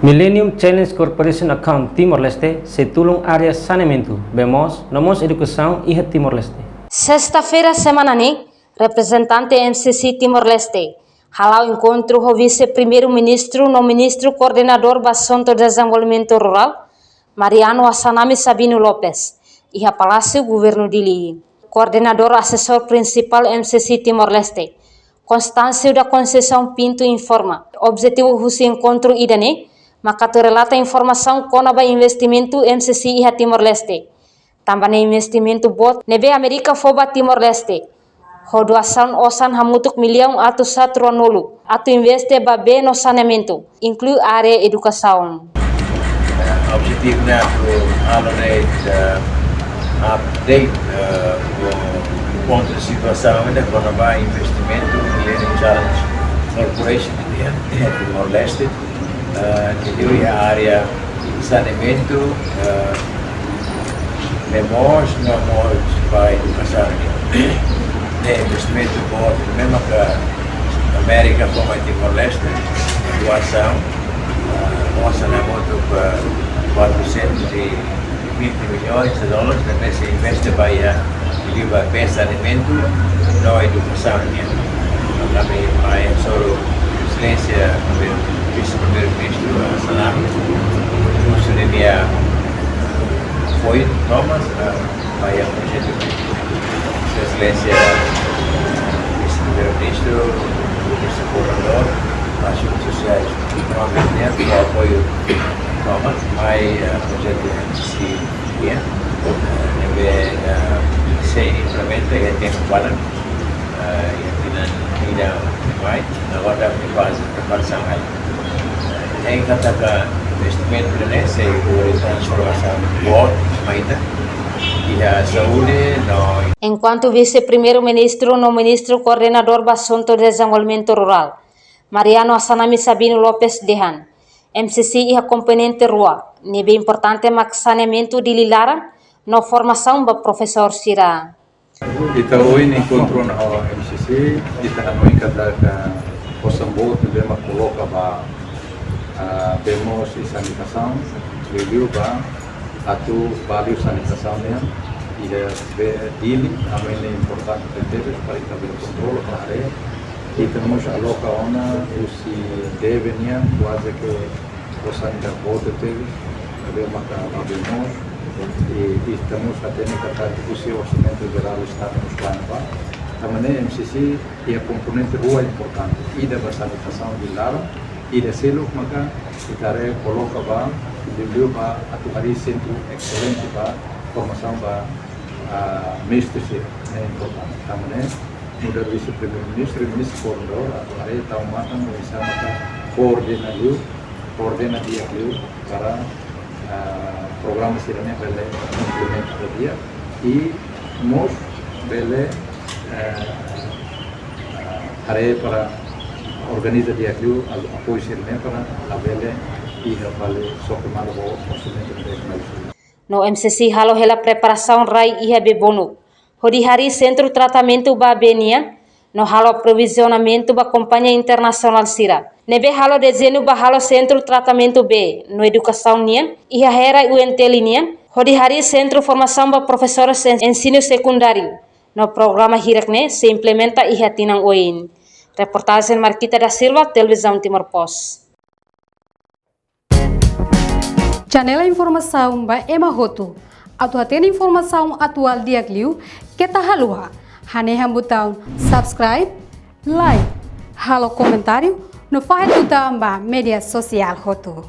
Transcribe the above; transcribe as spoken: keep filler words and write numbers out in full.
Millennium Challenge Corporation account Timor-Leste sei tulun área saneamentu, bee moos, no mós edukasaun iha Timor-Leste. Sesta-feira semana ne'e, reprezentante M C C Timor-Leste hala'o enkontru ho Vise-Primeiru-Ministru no Ministru Koordenadór ba Asuntu Dezenvolvimentu Rurál, Mariano Assanami Sabino Lopes, iha Palásiu Governu Dili. Koordenadór Asesór Prinsipál M C C Timor-Leste, Constâncio da Conceição Pinto informa, objetivu husi enkontru ida-ne'e maka atu relata informasaun kona-ba investimentu M C C iha Timor-Leste. Tanba ne'e investimentu boot ne'ebé Amérika fó ba Timor-Leste, ho doasaun osan hamutuk millaun atus haat ruanulu, atu investe ba bee no saneamentu, inklui área edukasaun. Eh, objetivu ne'e atu halo de'it, eh, update, eh, ho pontu situasaun ida kona-ba investimentu Millennium Challenge Corporation iha, iha Timor-Leste, eh, ke iha área saneamentu, eh, bee moos no mós ba edukasaun. Ne'e investimentu boot ne'ebé maka Amérika fó mai Timor-Leste, doasaun, eh, osan hamutuk, eh, quatrocentos e vinte milhões de dólares, ne'ebé sei investe ba iha, liuliu ba bee saneamentu no edukasaun nian. Ami mai hasoru Exelénsia Primeiru, Vise-Primeiru-Ministru, eh, Assanami, husu nia apoiu tomak, eh, ba iha projetu. Sua Exelénsia Vise-Primeiru-Ministru, Ministru Koordenadór ba Asuntu Sosiál, Ekonomia, ho apoiu tomak mai, eh, projetu M C C nian, eh, ne'ebé, eh, sei implementa iha tempu badak, eh, iha tinan ida mai, agora atu faze preparasaun ai. Em katakan investimentu ne'e sei hodi transformasaun boot mai ita iha saúde no. Enkuantu Vise-Primeiru-Ministru no Ministru Koordenadór ba Asuntu Dezenvolvimentu Rurál, Mariano Assanami Sabino Lopes dehan, M C C iha komponente rua, ne'ebé importante mak saneamentu Dili laran no formasaun ba profesór sira. Ita ohin enkontru ona ho M C C, ita hanoin katak osan boot ne'ebé mak koloka ba, ah, bee moos i sanitasaun, liuliu ba atu baliu sanitasaun nian, iha bee Dili, ami ne'e importante tebes para ita bele kontrola ba haree. Ita mós aloka ona husi deve nian, kuaze ke osan ida boot tebes, ne'ebé maka ba bee moos, i, i ita mós hatene katak husi Orsamentu Jerál Estadu mós planu ba. Tanba ne'e M C C iha komponente rua importante, ida ba sanitasaun Dili laran, ida seluk maka ita haree koloka ba, liuliu ba atu harii sentru excelente ba formasaun ba, ah, mestre sira, ne'e importante. Tanba ne'e, nu'udar Vise-Primeiru-Ministru, Ministru Koordenadór, atu haree tau matan oinsá maka koordena liu, koordena di'ak liu para, ah, programa sira-ne'e bele implementa di'ak, i mós bele, eh, ah, haree para organiza di'ak liu apoiu sira-ne'e para labele iha fali soke malu ho orsamentu ne'ebé mai. No M C C halo hela preparasaun rai iha Bebonuk, hodi harii sentru tratamentu ba bee nian, no halo aprovizionamentu ba kompañia internasionál sira ne'ebé halo dezeñu ba halo sentru tratamentu bee no edukasaun nian iha Hera U N T L nian, hodi harii sentru formasaun ba profesores en-, ensinu sekundáriu, no programa hirak-ne'e sei implementa iha tinan oin. Reportajen Marquita da Silva, Televizaun Timor Post. Channel informasaun ba ema hotu. Atu hatene informasaun atuál di'ak liu, keta haluha hanehan butaun subscribe, like, halo komentáriu, no fahe tutan ba média sosiál hotu.